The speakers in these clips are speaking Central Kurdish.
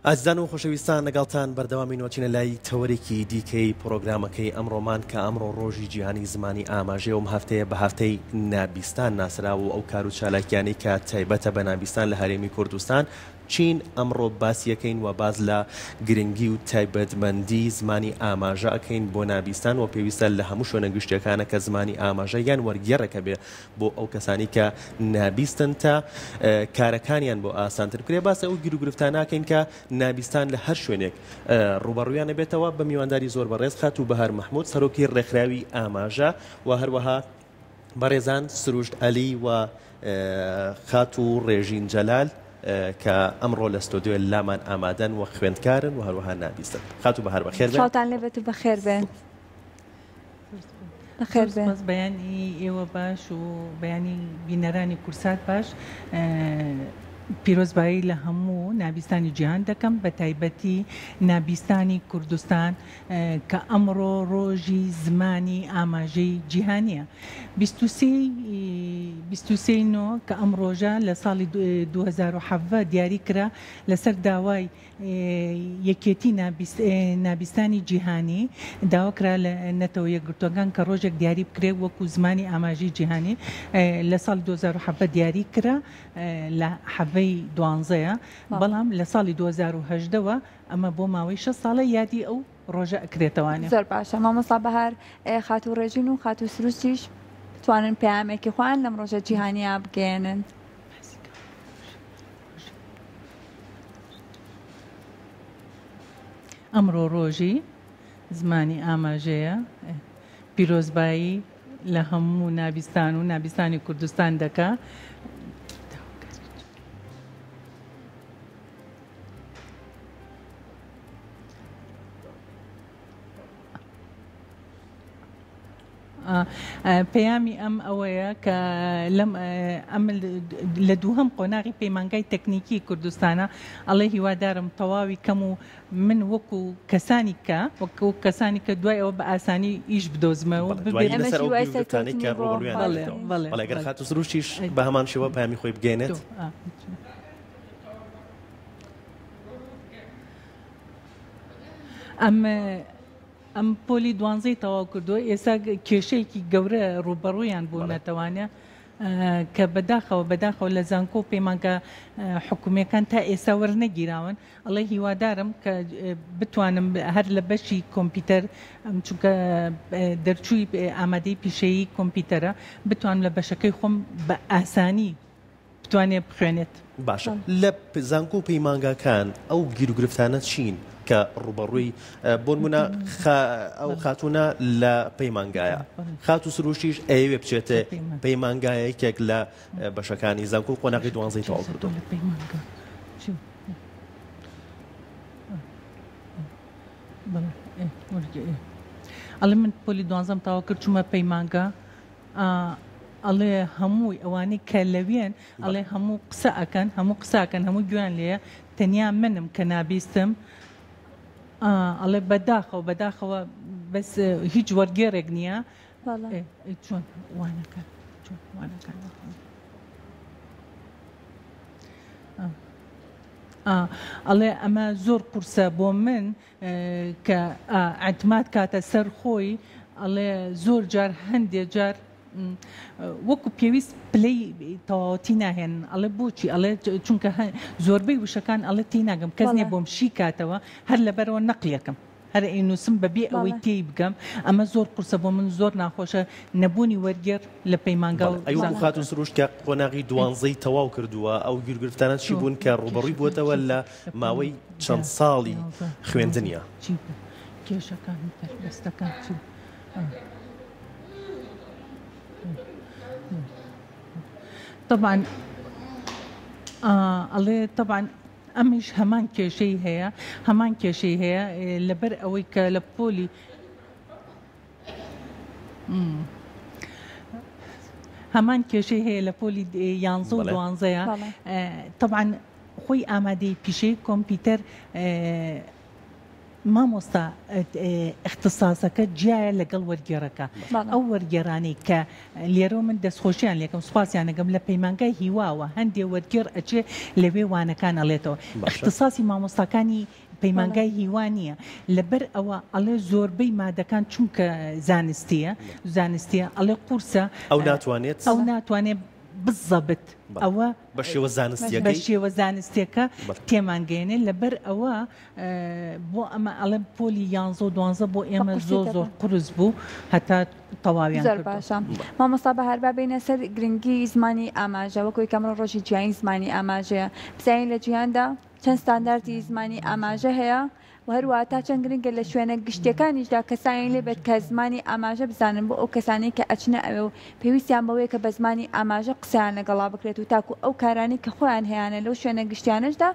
ئازیزان و خۆشەویستان لەگەڵتان بەردەوامین و ئەچینە لای تەوەرێکی دیکەی پڕۆگرامەکەی ئەمڕۆمان کە ئەمڕۆ ڕۆژی جیهانی زمانی ئاماژەیە و ئەم هەفتەیە بە هەفتەی نابیستان ناسراوە و ئەو کار و چالاکیانەی کە تایبەتە بە نابیستان لە هەرێمی کوردستان چین ئەمڕۆ باسی ئەکەین و باس لە گرنگی و تایبەتمەندی زمانی ئاماژە ئەکەین بۆ نابیستان و پێویستە لە هەموو شوێنە گشتیەکانە کە زمانی ئاماژە یان وەرگێڕێک هەبێ بۆ ئەو کەسانی کە نابیستن تا کارەکانیان بۆ ئاسانتر بکرێت باس ئەو گیروگرفتانە ئەکەین کە نابیستان لە هەر شوێنێک ڕووبەڕوویان ئەبێتەوە بە میوانداری زۆر بەڕێز خاتوو بەهار مەحمود سەرۆکی ڕێکخراوی ئاماژە و هەروەها بەڕێزان سروشت عەلی و خاتوو ڕێژین جەلال کە ئەمڕۆ لە ستۆدیۆ لامان ئامادەن و خوێندکارن و هەروەها نابیستن. خاتوو بەهار بەخێر بێن. سڵاوتان لێبێت و بەخێر بێن. زۆر سوپاس بەیانی ئێوە باش و بەیانی بینەرانی کورسات باش پیرۆزبایی لە هەموو نابیستانی جیهان دەکەم بە تایبەتی نابیستانی کوردستان کە ئەمڕۆ ڕۆژی زمانی ئاماژەی جیهانیە 23 نۆ کە ئەم ڕۆژە لە ساڵی 2017 دیاری کرا لەسەر داوای یەکێتی نابیستانی جیهانی داوا کرا لە نەتەوە یەکگرتووەکان کە ڕۆژێک دیاری بکرێت وەکو زمانی ئاماژەی جیهانی لە ساڵی 2017 دیاری کرا لە حەڤەی دوانزەیە بەڵام لە ساڵی 2018 وە ئەمە بۆ ماوەی شەش ساڵە یادی ئەو ڕۆژە ئەکرێتەوانێ. زۆر باشە مامۆستا بەهار خاتوو ڕێژین و خاتوو سروشتیش بتوانن پەیامێکی خۆیان لەم ڕۆژە جیهانیە بگەیەنن. ئەمڕۆ ڕۆژی زمانی ئاماژەیە، پیرۆزبایی لە هەموو نابیستان و نابیستانی کوردستان دەکا. پەیامی ئەم ئەوەیە کە لەم ئەم لە دووهەم قۆناغی پەیمانگای تەکنیکی کوردستانە ئەڵێ هیوادارم تەواوی کەم و من وەکو کەسانی کە وەکو کەسانی کە دوای ئەوە بە ئاسانی ئیش بدۆزمەوە ببێت لەسەر ئەو گیرفتانەی کە ڕووبەڕوویان دەبێتەوە. بەڵێ گەر خاتوو سروشتیش بە هەمان شێوە پەیامی خۆی بگەیەنێت. ئەم ئەم پۆلی دوانزەی تەواو کردووە ئێستا کێشەیەکی گەورە ڕووبەڕوویان بوونەتەوانە کە بەداخەوە بەداخەوە لە زانکۆ و پەیمانگا حکومیەکان تا ئێستا وەرنەگیراون ئەڵێ هیوادارم کە بتوانم هەر لە بەشی کۆمپیوتەر چونکە دەرچووی ئامادەی پیشەیی کۆمپیوتەرە بتوانم لە بەشەکەی خۆم بە ئاسانی بتوانێت بخوێنێت. باشە لە زانکۆ و پەیمانگاکان ئەو گیروگرفتانە چین کە ڕووبەڕووی بۆنمونە ئەو خاتوونە لە پەیمانگایە خاتوو سروشتیش ئەیەوێ بچێتە پەیمانگایە یەکێک لە بەشەکانی زانکۆ قۆناغی دوانزەی تەواو کردووە. ئەڵێ من پۆلی دوانزەم تەواو کرد چوومە پەیمانگا ئەڵێ هەمووی ئەوانەی کە لەوێن ئەڵێ هەموو قسە ئەکەن هەموو قسە ئەکەن هەموو گوێیان لێیە تەنیا منم کە نابیستم ئەڵێ بەداخەوە بەداخەوە بەس هیچ وەرگێڕێک نییە چۆن وانەکان چۆن وانەکان ئەڵێ ئەمە زۆر قورسە بۆ من کە ئیعتماد کاتە سەر خۆی ئەڵێ زۆر جار هەندێ جار وەکو پێویست پلەی تەواوەتی ناهێنن ئەڵێ بۆچی ئەڵێ چونکە زۆربەی وشەکان ئەڵێ تی ناگەم کەس نییە بۆم شی کاتەوە هەر لەبەرەوە نەقلیەکەم هەر ئەینووسم بەبێ ئەوەی تێی بگەم ئەمە زۆر قورسە بۆ من زۆر ناخۆشە نەبوونی وەرگێڕ لە پەیمانگا و ئەی وەکو خاتوو سروشت کە قۆناغی دوانزەی تەواو کردووە ئەو گیرگرفتانە چی بوون کە ڕووبەڕووی بووەتەوە لە ماوەی چەند ساڵی خوێندنیا؟ ئەمیش هەمان کێشەی هەیە هەمان کێشەی هەیە لەبەر ئەوەی کە لە پۆلی هەمان کێشەی هەیە لە پۆلی یانزە و دوانزەیە تەبعەن خۆی ئامادەی پیشەی کۆمپیوتەر. مامۆستا ئیختساسەکە جیایە لەگەڵ وەرگێڕەکە. ئەو وەرگێڕانەی کە لێرەوە من دەستخۆشیان لێکەم سوپاسیان ئەکەم لە پەیمانگای هیواوە هەندێ وەرگێڕ ئەچێ لەوێ وانەکان ئەڵێتەوە. ئیختساسی مامۆستاکانی پەیمانگای هیوا نییە لەبەر ئەوە ئەڵێ زۆربەی مادەکان چونکە زانستیە زانستیە ئەڵێ قورسە. ئەو ناتوانێت. ئەو ناتوانێت بزەبت ئەوە بە شێوە زانستیەکەی بە شێوە زانستیەکە تێمان گەیەنێ لەبەر ئەوە بۆ ئەمە ئەڵێم پۆلی یانزە و دوانزە بۆ ئێمە زۆر زۆر قورس بوو هەتا تەواویان زۆر باشە مامۆستا بەهار با بێینە سەر گرنگی زمانی ئاماژە وەکوی کە ئەمڕۆ ڕۆژی جیهانی زمانی ئاماژەیە بزانین لە جیهاندا چەند ستانداردی زمانی ئاماژە هەیە و هەروەها تا چەند گرنگە لە شوێنە گشتیەکانیشدا کەسانی لێ بێت کە زمانی ئاماژە بزانن بۆ ئەو کەسانەی کە ئەچنە ئەوێ و پێویستیان بەوەیە کە بە زمانی ئاماژە قسەیان لەگەڵا بکرێت و تاکو ئەو کارانەی کە خۆیان هەیانە لەو شوێنە گشتیانەشدا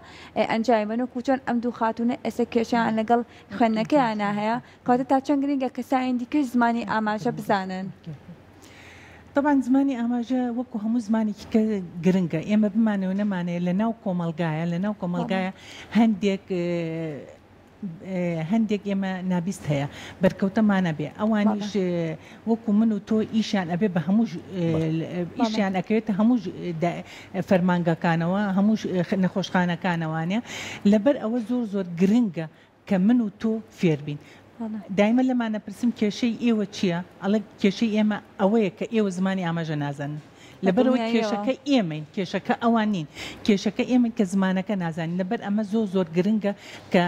ئەنجامی بەن وەکو چۆن ئەم دوو خاتوونە ئێستا کێشەیان لەگەڵ خوێندنەکەیانا هەیە کەواتە تا چەند گرنگە کەسانی دیکەش زمانی ئاماژە بزانن. تەبعەن زمانی ئاماژە وەکو هەموو زمانێکی کە گرنگە ئێمە بمانەوێ نەمانەوێ لە ناو کۆمەڵگایە لە ناو کۆمەڵگایە هەندێک هەندێک ئێمە نابیست هەیە بەرکەوتەمانە بێ ئەوانیش وەکو من و تۆ ئیشیان ئەبێ بە هەموو ئیشیان ئەکەوێتە هەموو فەرمانگەکانەوە هەموو نەخۆشخانەکانەوانە لەبەر ئەوە زۆر زۆر گرنگە کە من و تۆ فێر بین. دایمە لەمان ئەپرسم کێشەی ئێوە چیە؟ ئەڵێ کێشەی ئێمە ئەوەیە کە ئێوە زمانی ئاماژە نازانن. لەبەرئەوە کێشەکە ئێمەین، کێشەکە ئەوان نین. کێشەکە ئێمەین کە زمانەکە نازانین. لەبەر ئەمە زۆر زۆر گرنگە کە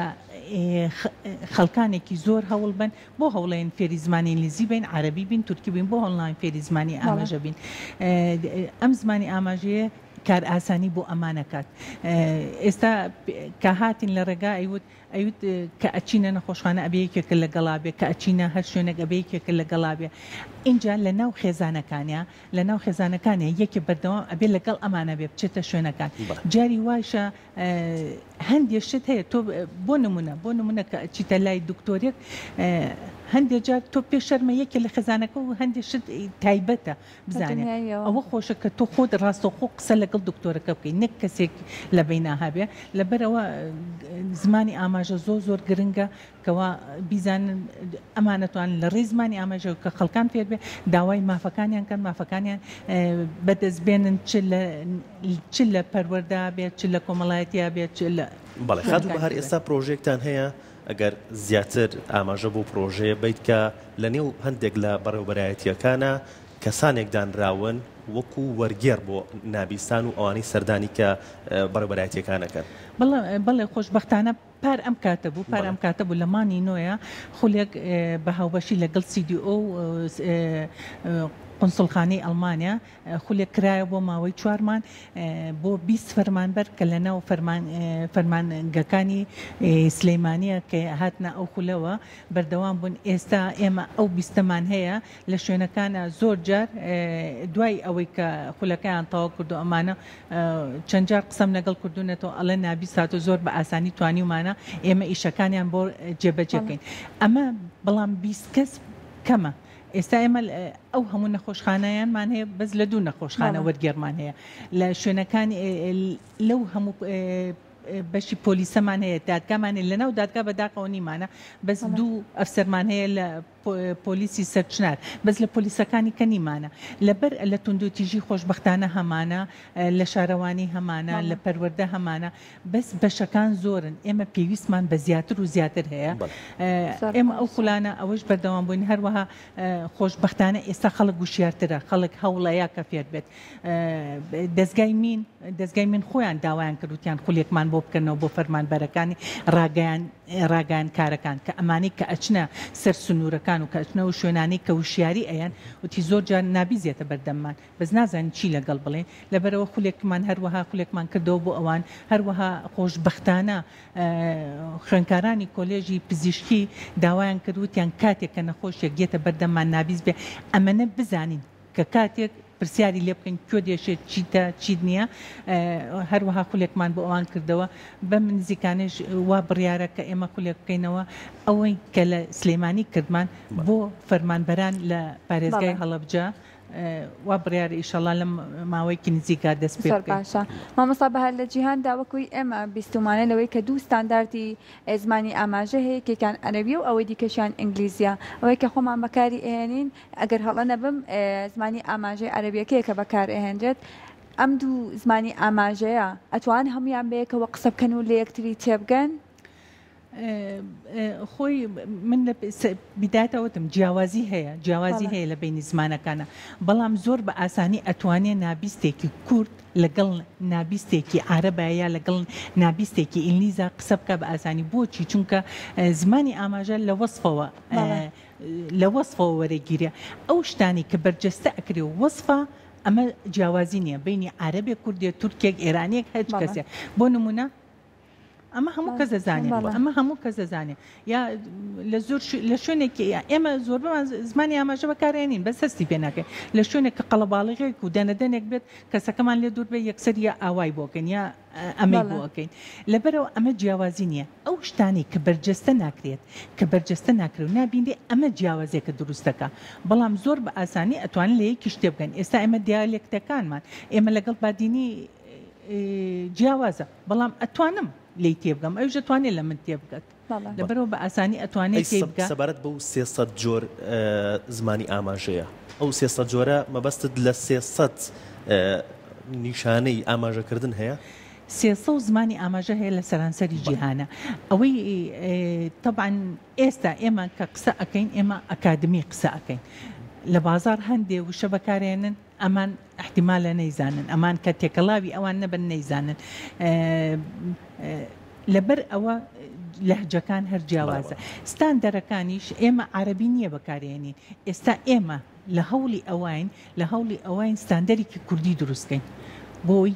خەڵکانێکی زۆر هەوڵ بەن. بۆ هەوڵەین فێری زمانی ئینگلیزی بین، عەرەبی بین، تورکی بین، بۆ هەوڵ ناین فێری زمانی ئاماژە بین؟ ئەم زمانی ئاماژەیە کارئاسانی بۆ ئەمان ئەکات. ئێستا کە هاتین لە ڕێگا ئەیوت ئەیوت کە ئەچینە نەخۆشخانە ئەبێ یەکێکە لەگەڵا بێ، کە ئەچینە هەر شوێنێک ئەبێ یەکێکە لەگەڵا بێ. ئینجا لە ناو خێزانەکانیا لە ناو خێزانەکانیا یەکێ بەردەوام ئەبێ لەگەڵ ئەمانە بێ بچێتە شوێنەکان. جاری وایشە هەندێ شت هەیە تۆ بۆ نمونە بۆ نمونە کە ئەچیتە لای دکتۆرێک هەندێ جار تۆ پێ شەرمە یەکێ لە خێزانەکە و هەندێ شت تایبەتە بزانێ ئەوە خۆشە کە تۆ خۆت ڕاستەوخۆ قسە لەگەڵ دکتۆرەکە بکەی نەک کەسێک لە بەینا هەبێ لەبەرئەوە زمانی ئاماژە زۆر زۆر گرنگە کەوا بیزانن ئەمانەتوان لە ڕێی زمانی ئاماژەوە کە خەڵکان فێر بێ داوای مافەکانیان کەن مافەکانیان بەدەست بێنن چ لە چ لە پەروەردە بێت چ لە کۆمەڵایەتیا بێت چ لە بەڵێ خاتوو بەهار ئێستا پرۆژەیەکتان هەیە ئەگەر زیاتر ئاماژە بۆ پرۆژەیە بەیت کە لە نێو هەندێک لە بەڕێوەبەرایەتییەکانا کەسانێک دانراون وەکو وەرگێڕ بۆ نابیستان و ئەوانەی سەردانی کە بەڕێوەبەرایەتییەکان ئەکەن. بەڵێ بەڵێ خۆشبەختانە پار ئەم کاتە بوو پار ئەم کاتە بوو لە مانگی نۆیە خولێک بە هاوبەشی لەگەڵ سی دی ئۆ و قونسوڵخانەی ئەڵمانیا خولێک کرایە بۆ ماوەی چوار مانگ بۆ 20 فەرمانبەر کە لە ناو فەرمانگەکانی سلەیمانیە کە هاتنە ئەو خولەوە بەردەوام بوون ئێستا ئێمە ئەو بیستەمان هەیە لە شوێنەکانە زۆر جار دوای ئەوەی کە خولەکەیان تەواو کردو ئەمانە چەند جار قسەم لەگەڵ کردوونەتەوە ئەڵێن نابیست هاتوو زۆر بە ئاسانی توانیومانە ئێمە ئیشەکانیان بۆ جێبەجێ بکەین ئەمە بەڵام 20 کەس کەمە ئێستا ئێمە ئەو هەموو نەخۆشخانەیانمان هەیە بەس لە دوو نەخۆشخانە وەرگێڕمان هەیە لە شوێنەکانی لەو هەموو بەشی پۆلیسەمان هەیە دادگامان هەیە لەناو دادگا بەداخەوە نیمانە بەس دوو ئەفسەرمان هەیە لە پۆلیسی سەرچنار بەس لە پۆلیسەکانی کە نیمانە لەبەر لە توندوتیژی خۆشبەختانە هەمانە لە شارەوانی هەمانە لە پەروەردە هەمانە بەس بەشەکان زۆرن ئێمە پێویستمان بە زیاتر و زیاتر هەیە ئێمە ئەو خولانە ئەوەش بەردەوام بووین هەروەها خۆشبەختانە ئێستا خەڵک وشیارترە خەڵک هەوڵەیە کە فێر بێت دەزگای مین دەزگای مین خۆیان داوایان کرد وتیان خولێکمان بۆ بکەنەوە بۆ فەرمانبەرەکانی ڕاگەیان ڕاگەیاندکارەکان کە ئەمانەی کە ئەچنە سەر سنوورەکان و کە ئەچنە ئەو شوێنانەی کە وشیاری ئەیەن وتی زۆر جار نابیزێتە بەردەممان بەس نازانین چی لەگەڵ بڵێین لەبەرئەوە خولێکمان هەروەها خولێکمان کردەوە بۆ ئەوان هەروەها خۆشبەختانە خوێندکارانی کۆلێژی پزیشکی داوایان کرد وتیان کاتێک کە نەخۆشێک یەتە بەردەممان نابیست بێ ئەمەنە بزانین کە کاتێک پرسیاری لێ بکەین کوێ دێشێت چیتە چیت نییە هەروەها خولێکمان بۆ ئەوان کردەوە بەم نزیکانەش وا بڕیارە کە ئێمە خولێک بکەینەوە ئەوەی کە لە سلێمانی کردمان بۆ فەرمانبەران لە پارێزگای هەڵەبجە. وا بڕیارە ئیشەڵا لەم ماوەیەکی نزیکا دەست پێ زۆر بکەین. باشە مامۆستا بەهار لە جیهاندا وەکوی ئێمە بیستومانە لەوەی کە دوو ستانداردی زمانی ئاماژە هەیە یەکێکیان عەرەبیە و ئەوەی دیکەشیان ئینگلیزیە ئەوەی کە خۆمان بەکاری ئەهێنین ئەگەر هەڵە نەبم زمانی ئاماژەی عەرەبیەکەیە کە بەکار ئەهێنرێت ئەم دوو زمانی ئاماژەیە ئەتوان هەمویان بەیەکەوە قسە بکەن و لە یەکتری تێبگەن؟ خۆی من لە بیدایەتە وتم جیاوازی هەیە جیاوازی هەیە لە بینی زمانەکانە بەڵام زۆر بە ئاسانی ئەتوانێ نابیستێکی کورد لەگەڵ نابیستێکی عربە یا لەگەڵ نابیستێکی ئینگلیزا قسە بکە بە ئاسانی بۆچی چونکە زمانی ئاماژە لە وەصفەوە لە وەصفەوە وەرەگیرێ ئەو شتانی کە بەرجەستە ئەکرێ و وەصفە ئەمە جیاوازی نییە بینی عربێک کوردێ تورکێک ئێرانیەک هەچ کەسێ بۆ نمونە ئەمە هەموو کەس دەزانێ ئەمە هەموو کەس دەزانێ یا لە زۆر لە شوێنێکی ئێمە زۆربەمان زمانی ئاماژە بەکارێنین بەس هەستی پێ ناکەین لە شوێنێک کە قەڵەباڵغێک و دەنەدەنێک بێت کەسەکەمان لێ دوور بێ یەکسەر یا ئاوای بۆکەین یا ئەمەی بۆ ئەکەین لەبەرەوە ئەمە جیاوازی نییە ئەو شتانی کە بەرجەستە ناکرێت کە بەرجەستە ناکرێت و نابینرێ ئەمە جیاوازیەکە دروست دەکا بەڵام زۆر بە ئاسانی ئەتوانن لە یەکیش تێبگەن ئێستا ئێمە دیالێکتەکانمان ئێمە لەگەڵ بادینی جیاوازە بەڵام ئەتوانم لێی تێبگەم ئەویش ئەتوانێت لە من تێبگات لەبەرەوە بە ئاسانی ئەتوانێت تێبگا. سەبارەت بەو 300 جۆر زمانی ئاماژەیە ئەو 300 جۆرە مەبەستت لە 300 نیشانەی ئاماژەکردن هەیە؟ 300 زمانی ئاماژە هەیە لە سەرانسەری جیهانە ئەوەی تەبعەن ئێستا ئێمە کە قسە ئەکەین ئێمە ئەکادمی قسە ئەکەین لە بازاڕ هەندێ وشە بەکارێنن ئەمان ئیحتیمالە نەیزانن ئەمان کە تێکەڵاوی ئەوان نەبن نەیزانن لەبەر ئەوە لەهجەکان هەر جیاوازە ستاندەرەکانیش ئێمە عەرەبی نییە بەکارێنین ئێستا ئێمە لە هەوڵی ئەوین لە هەوڵی ئەوین ستاندەرێکی کوردی دروستکەین بۆی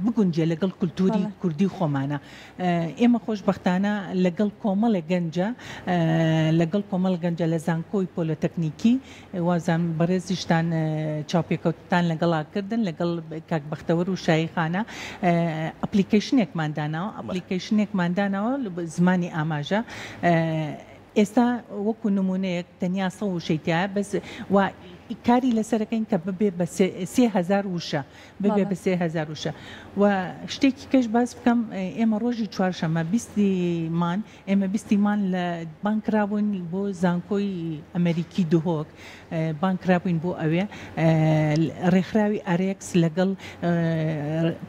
بگونجێ لەگەڵ کولتوری کوردی خۆمانە ئێمە خۆشبەختانە لەگەڵ کۆمەڵێک گەنجە لەگەڵ کۆمەڵ گەنجە لە زانکۆی پۆلۆتەکنیکی وازانم بەڕێزیشتان چاوپێکەوتتان لەگەڵا کردن لەگەڵ کاک بەختەوەر و شایی خانە ئەپلیکەیشنێکمان داناوە ئەپلیکەیشنێکمان داناوە زمانی ئاماژە ئێستا وەکو نمونەیەک تەنیا سە وشەی تایە بەس و کاری لەسەرەکەین کە ببێ بە 3000 وشە ببێ بە 3000 وشە و شتێکی کەش باس بکەم ئێمە ڕۆژی چوارشەمە بیستی مان ئێمە بیستیمان لە بانگ کرابووین بۆ زانکۆی ئەمەریکی دهۆک بانگ کرابووین بۆ ئەوێ ڕێکخراوی ئارێکس لەگەڵ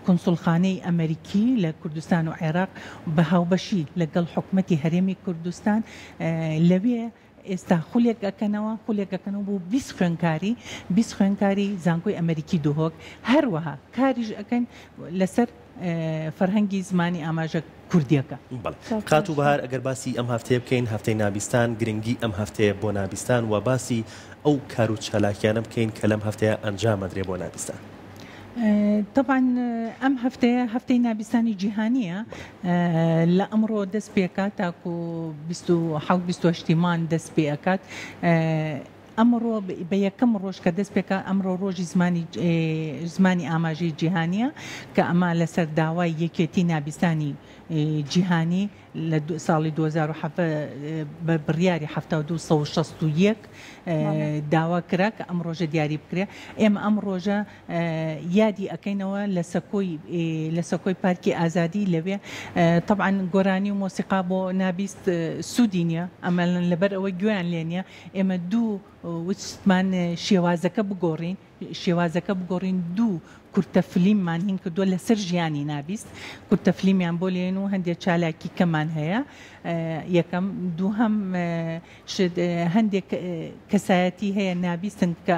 کونسوڵخانەی ئەمەریکی لە کوردستان و عێراق بە هاوبەشی لەگەڵ حکومەتی هەرێمی کوردستان لەوێ ئێستا خولێک ئەکەنەوە خولێک ئەکەنەوە بۆ 20 خوێنکاری 20 خوێنکاری زانکۆی ئەمەریکی دهۆک هەروەها کاریش ئەکەن لەسەر فەرهەنگی زمانی ئاماژە کوردیەکە. بەڵێ خاتوو بەهار ئەگەر باسی ئەم هەفتەیە بکەین هەفتەی نابیستان گرنگی ئەم هەفتەیە بۆ نابیستان و باسی ئەو کار و چالاکیانە بکەین کە لەم هەفتەیە ئەنجام ئەدرێ بۆ نابیستان. تەبعەن ئەم هەفتەیە هەفتەی نابیستانی جیهانیە لە ئەمڕۆ دەست پێکات تاکو 27 28 مان دەست پێ ئەکات. ئەمڕۆ بە یەکەم ڕۆژ کە دەست پێکا ئەمڕۆ ڕۆژی زمانی زمانی ئاماژەی جیهانیە کە ئەمە لەسەر داوای یەکێتی نابیستانی جیهانی لە ساڵی 2017 بە بڕیاری 7261 داوا کرا کە ئەم ڕۆژە دیاری بکرێ ئێمە ئەم ڕۆژە یادی ئەکەینەوە لە سەکۆی لە سەکۆی پارکی ئازادی لەوێ تەبعەن گۆرانی و مۆسیقا بۆ نابیست سوودی نییە ئەمە لەبەر ئەوە گوێیان لێ نییە ئێمە دوو ویستمان شێوازەکە بگۆڕین شێوازەکە بگۆڕین دوو کورتە فلیممان هین کردووە لەسەر ژیانی نابیست کورتە فلیمیان بۆ لێن و هەندێک چالاکی کەمان هەیە یەکەم دووهەم شت هەندێک کەسایەتی هەیە نابیستن کە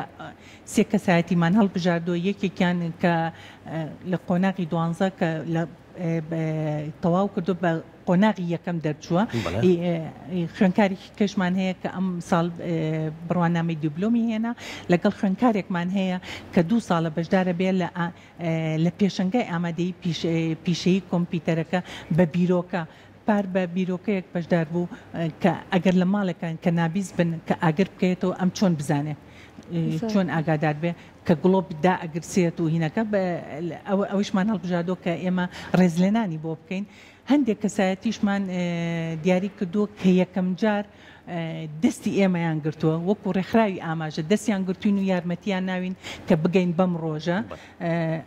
سێ کەسایەتیمان هەڵبژاردووە یەکێکیان کە لە قۆناغی دوانزە کە لە تەواو کردو بە قۆناغی یەکەم دەرچووە خوێنکارێکی کەشمان هەیە کە ئەم ساڵ بڕوانامەی دیبلۆمی هێنا لەگەڵ خوێنکارێکمان هەیە کە دوو ساڵە بەشدارە بێ لە لە پێشەنگای ئامادەی پیشەیی کۆمپیوتەرەکە بە بیرۆکە پار بە بیرۆکەیەک بەشدار بوو کە ئەگەر لە ماڵێکان کە نابیست بن کە ئاگر بکەوێتەوە ئەم چۆن بزانێ. چۆن ئاگادار بێ کە گڵۆپ دائەگرسێت و هینەکە ئەوەیشمان هەڵبژاردووە کە ئێمە ڕێزلێنانی بۆ بکەین. هەندێک کەسایەتیشمان دیاری کردووە کە یەکەمجار دەستی ئێمەیان گرتووە وەکو ڕێکخراوی ئاماژە دەستیان گرتوین و یارمەتیان ناوین کە بگەین بەم ڕۆژە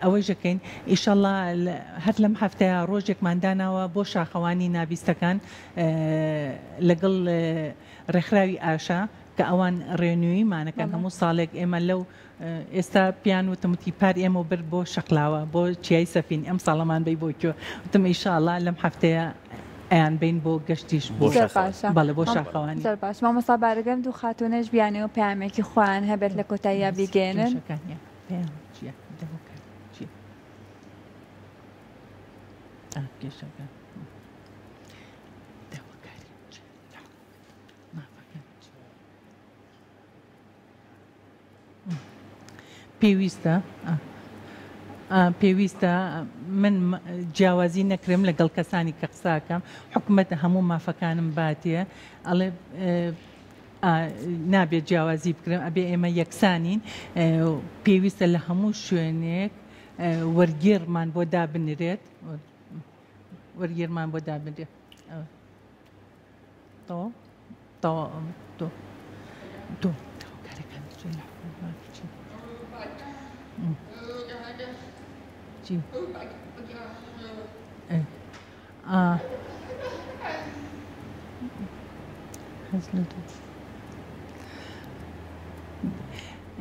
ئەوەیش ئەکەین ئیشەڵا هەر لەم هەفتەیە ڕۆژێکمان داناوە بۆ شاخەوانی نابیستەکان لەگەڵ ڕێکخراوی ئاشا کە ئەوان ڕێنوییمانەکەن هەموو ساڵێک ئێمە لەو ئێستا پێیان وتم وتی پار ئێمەو برد بۆ شەقلاوە بۆ چیای سەفین ئەم ساڵەمان بەی بۆ کوێ وتم ئیشاڵا لەم هەفتەیە ئەیان بەین بۆ گەشتیش بۆ زۆر باشە بەڵێ بۆ شاخەوانی. زۆر باش مامۆستا بارەگەم دوو خاتوونەش بیانەوە پەیامێکی خۆیان هەبێت لە کۆتاییا بیگەیەنن. کێشەکانیان پەیام چییە داواکاری چییە ئا کێشەکان داواکاری چییە مافەکان چییە؟ پێویستە پێویستە من جیاوازی نەکرێم لەگەڵ کەسانی کە قساکەم حکومەت هەموو مافەکانم باتێ ئەڵێ نابێت جیاوازی بکرێم ئەبێ ئێمە یەکسانین پێویستە لە هەموو شوێنێک وەرگێڕمان بۆ دابنرێت وەرگێرمان بۆ دابنرێت تەواو تەواو تۆ تۆ کارەکان چی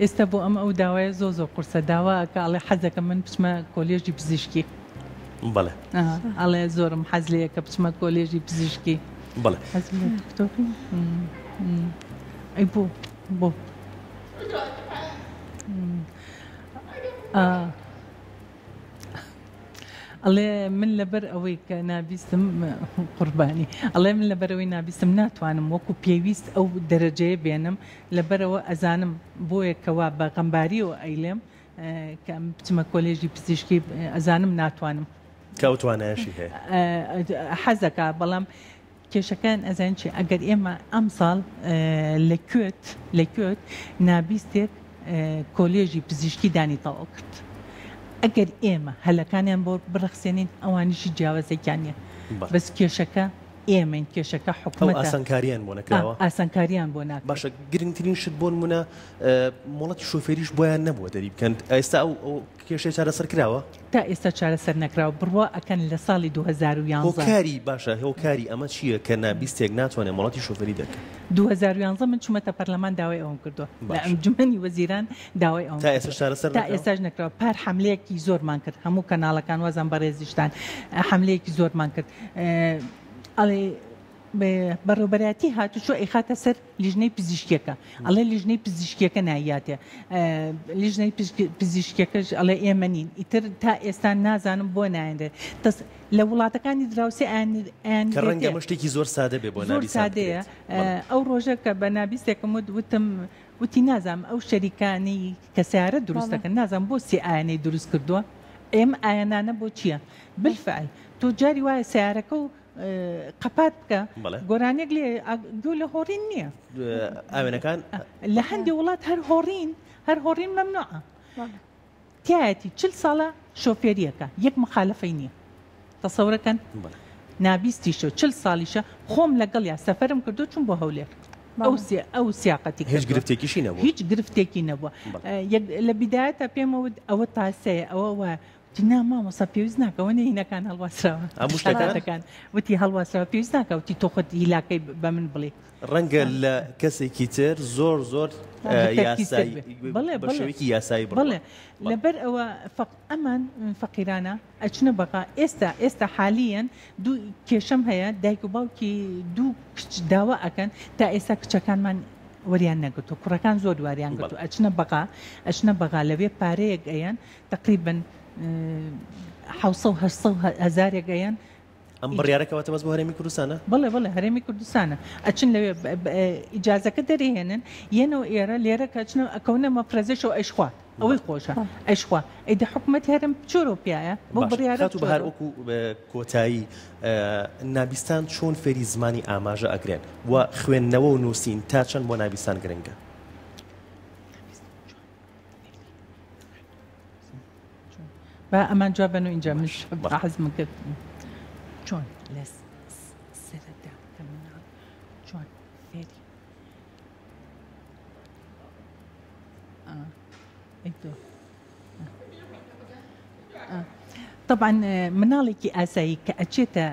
ئێستا بۆ ئەم ئەو داوایە زۆ زۆر قورسە داوا ئەکا ئەڵێ حەزەکەم من بچمە کۆلێژی پزیشکی. بەڵێ. ئەڵێ زۆرم حەز لێیە کە بچمە کۆلێژی پزیشکی. بەڵێ. حەزم لە دکتۆری. ئەی بۆ بۆ. ئا. ئەڵێ من لەبەر ئەوەی کە نابیستم قوربانی ئەڵێ من لەبەر ئەوەی نابیستم ناتوانم وەکو پێویست ئەو دەرەجەیە بێنم لەبەرئەوە ئەزانم بۆیە کەوا بە غەمباریەوە ئەیلێم کە ئەم بچمە کۆلێژی پزیشکی ئەزانم ناتوانم. کە ئەو توانایەشی هەیە. حەزەکا بەڵام کێشەکەیان ئەزانی چیە ئەگەر ئێمە ئەمساڵ لە کوێت لە کوێت نابیستێک کۆلێژی پزیشکی دانی تەواو کرد ئەگەر ئێمە هەلەکانیان بۆ بڕەخسێنین ئەوانیشی جیاوازێکیان نیە بەس کێشەکە ئێمەین کێشەکە حکومەتە. ئەو ئاسانکارییان بۆ نەکراوە؟ ئاسانکارییان بۆ ناکرێت. باشە گرنگترین شت بۆ نمونە مۆڵەتی شۆفێریش بۆیان نەبووە دەری بکەن ئێستا ئەو کێشەیە چارەسەر کراوە؟ تا ئێستا چارەسەر نەکراوە بڕوا ئەکەن لە ساڵی 2011. هۆکاری باشە هۆکاری ئەمە چییە کە نابیستێک ناتوانێت مۆڵەتی شۆفێری دەرکات؟ 2011 من چوومەتە پەرلەمان داوای ئەوەم کردووە لە ئەنجومەنی وەزیران داوای ئەوەم تا ئێستاش چارەسەر تا ئێستاش نەکراوە پار حەملەیەکی زۆرمان کرد هەموو کەناڵەکان وازان بەڕێزیشتان حەملەیەکی زۆرمان کرد ئەڵێ بەڕێوبەرایەتی هاتوچۆ ئەیخاتە سەر لیژنەی پزیشکیەکە ئەڵێ لیژنەی پزیشکیەکە نایاتێ لیژنەی پزیشکیەکەش ئەڵێ ئێمە نین ئیتر تا ئێستا نازانم بۆ نایەنرێت تەس لە وڵاتەکانی دراوسێ ئەیان کە ڕەنگە ئەمە شتێکی زۆر سادە بێ بۆ زۆر نابیستان سادەیە بکرێت. بەڵێ. ئەو ڕۆژە کە بە نابیستێکم وت وتم وتی نازانم ئەو شەریکانەی کە سەیارە دروست بەڵێ. دەکەن نازانم بۆ سێ ئایانەی دروست کردووە ئێم ئایانانە بۆ چییە بالفعل تۆ جاری وایە سەیارەکە و قەپات بکە گۆرانیەک لێ گوێ لە هۆڕین نییە. ئاوێنەکان لە هەندێ وڵات هەر هۆڕین هەر هۆڕین مەمنوعە تایەتی چل ساڵە شۆفێریەکە یەک مخالفەی نییە تەسەورەکەن نابیستیشە چل ساڵیشە خۆم لەگەڵ یا سەفەرم کردو چون بۆ هەولێر ئەو ئەو سیاقەتی هیچ گرفتێکیشی نەبوو هیچ گرفتێکی نەبووە لە بیدایەتە پێمەوت ئەوە تاسەیە ئەوە وایە وتی نا مامۆستا پێویست ناکە وەنێ هینەکان هەڵواسراوە هەموو شتەکان؟ شتەکان وتی هەڵواسراوە پێویست ناکە وتی تۆ خۆت هیلاکەی بە من بڵێ ڕەنگە لە کەسێکی تر زۆر زۆر تەرکیزتر یاسایی بێ. بەڵێ بە بەڵێ شێوەیەکی یاسایی بڕوا. بەڵێ لەبەر ئەوە فەق ئەمان فەقیرانە ئەچنە بەغا ئێستا ئێستا حالیەن دوو کێشەم هەیە دایک و باوکی دوو کچ داوا ئەکەن تا ئێستا کچەکانمان وەریان نەگرتووە کوڕەکان زۆر واریان بەڵێ. گرتووە ئەچنە بەغا ئەچنە بەغا لەوێ پارەیەک ئەیەن تەقریبەن حەوسە و هەشسە و هەزارێک ئەیەن. ئەم بڕیارە کەواتە بەس بۆ هەرێمی کوردستانە؟ بەڵێ بەڵێ هەرێمی کوردستانە ئەچن لەوێ ئیجازەکە دەرێهێنن یەنەوە ئێرە لێرە کە ئەچنەوە ئەکەونە مەفرەزەشەوە ئەیشخوا ئەوەی خۆشە ئەیشخوا ئەی دە حکومەتی هەرێم بچۆرەوە پیایە بەو باشە بڕیارە خاتوو بەهار بچۆرەوە. وەکو کۆتایی نابیستان چۆن فێری زمانی ئاماژە ئەکرێن و خوێندنەوە و نووسین تا چەند بۆ نابیستان گرنگە؟ با ئەمان جواب بەن و ئینجا منش حەزم کرد چۆن لە سەرەتا کە مناڵ چۆن فێری ئەی تۆ تەبعەن مناڵێکی ئاسایی کە ئەچێتە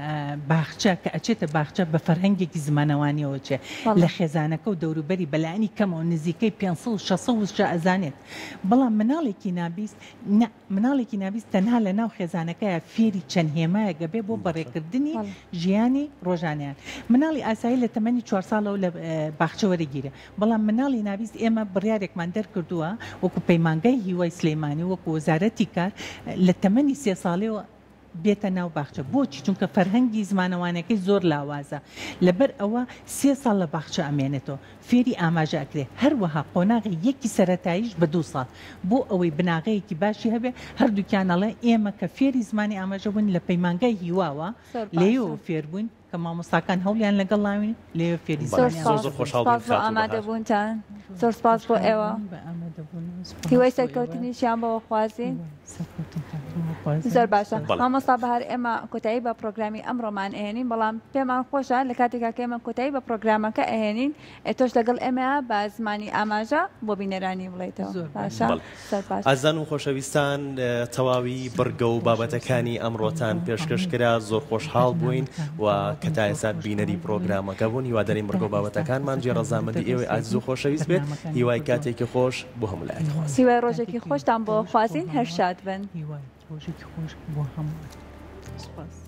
باخچە کە ئەچێتە باخچە بە فەرهەنگێکی زمانەوانیەوە چێ لە خێزانەکە و دەوروبەری بەلایەنی کەمەوە نزیکەی 500 و 600 وشە ئەزانێت بەڵام مناڵێکی نابیست نا مناڵێکی نابیست تەنها لە ناو خێزانەکەیا فێری چەند هێمایەک ئەبێ بۆ بەڕێکردنی ژیانی ڕۆژانەیان مناڵی ئاسایی لە تەمەنی چوار ساڵەوە لە باخچە وەرەگیرێ بەڵام مناڵی نابیست ئێمە بڕیارێکمان دەرکردووە وەکو پەیمانگای هیوای سلێمانی وەکو وەزارەتی کار لە تەمەنی سێ ساڵیەوە بێتە ناو باخچە بۆچی چونکە فەرهەنگی زمانەوانەکەی زۆر لاوازە لەبەر ئەوە سێ ساڵ لە باخچە ئەمێنێتەوە فێری ئاماژە ئەکرێ هەروەها قۆناغی یەکی سەرەتاییش بە دوو ساڵ بۆ ئەوەی بناغەیەکی باشی هەبێ هەردووکیان ئەڵێ ئێمە کە فێری زمانی ئاماژە بووین لە پەیمانگای هیواوە لێیەوە فێر بووین کە مامۆستاکان هەوڵیان لەگەڵ لاوین لەوێ فێری زۆر زمانیان سپاس زۆر خۆشحاڵ بووین سپاس بۆ خاتوو بەهار. ئامادەبوونتان زۆر سپاس بۆ ئێوە بە ئامادەبوون سپاس هیوای بۆ ئێوە. سەرکەوتنیشیان بۆ خوازین هیوای سەرکەوتنتان بۆ خوازین. زۆر باشە بەڵێ. مامۆستا بەهار ئێمە کۆتایی بە پرۆگرامی ئەمڕۆمان ئەهێنین بەڵام پێمان خۆشە لە کاتێکا کە ئێمە کۆتایی بە پرۆگرامەکە ئەهێنین ئێ تۆش لەگەڵ ئێمەیا بە زمانی ئاماژە بۆ بینەرانی بڵێیتەوە زۆر باشە بەڵێ. زۆر باش. ئازیزان و خۆشەویستان تەواوی بڕگە و بابەتەکانی ئەمڕۆتان پێشکەش کرا زۆر خۆشحاڵ بووین و کە تا ئێستا بینەری پرۆگرامەکە بوون هیوادارین بڕگە و بابەتەکانمان جێ ڕەزامەندی ئێوەی ئازیز و خۆشەویست بێت هیوای کاتێکی خۆش بۆ هەموو لایەک خوازین. هیوای ڕۆژێکی خۆشتان بۆ خوازین هەر شاد بن. هیوای ڕۆژێکی خۆش بۆ هەمووان. سوپاس.